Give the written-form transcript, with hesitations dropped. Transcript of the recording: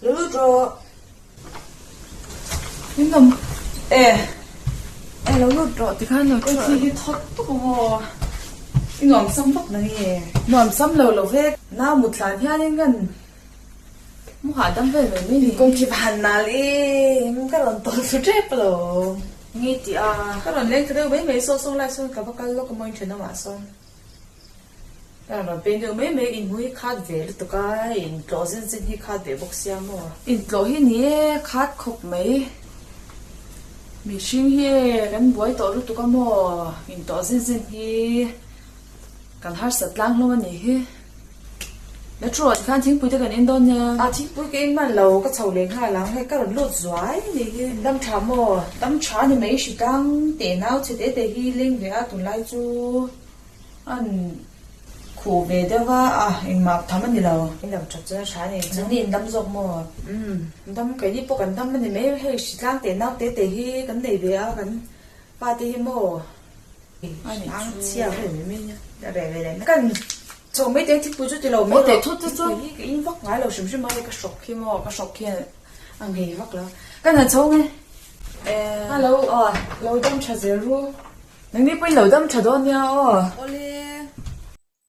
Lo lut rawh. Min awm e. E lo lut rawh tikhan lo thu rawh. Hi thawt tuk ang aw. I nuam sam vak na nge? Nuam sam lo lo vek. Nau mut hlan hianin kan mu hahdam vel mai mai ni. Kawng khi va han nal em ka rawn tawl thlu tep lo. Nge tih a. Ka rawn leng ta deuh mai mai saw saw lai sawn ka va kal lawk a maw inthenawmah sawn. Ka rawn peng deuh mai mai inhmu hi khat ve lutuk a, intlawh zin zin hi khat ve bawk sia maw? Intlawh hi ni e, khat khawp mai. Mihring hi e, kan buai tawh lutuk a maw? Intlawh zin zin hi kan harsat tlang hlawm a nih hi. La thu rawh tikhan thingpui te kan in dawn nia. A thingpui ka in hman lo, ka chho leh nghal ang, hei ka rawn lut zuai a nih hi. Dam tha maw? Dam tha ni mai hritlang teh nau chhe te te hi leng ve a tunlai chu. An khuh ve deuh a, a engmah tham a ni lo. In dam that chuan a tha a ni. Nangni in dam zawk maw? Umm, dam keini pawh kan dam a ni mai. Hei hritlang teh nau te te hi kan nei ve a, kan pa te hi maw? Hritlang chhia vel mai mai nia. A reh ve leh mai. Kan chho mai teh thingpui chu ti lo mai rawh. Thingpui hi ka in vak ngai lo hrim hrim a, hei ka hrawk hi maw, ka hrawk hian a nghei vak lo. Kan han chho nge? Hello, lo dam tha zel ru. Nangni pawhin lo dam tha dawn nia aw. Awle.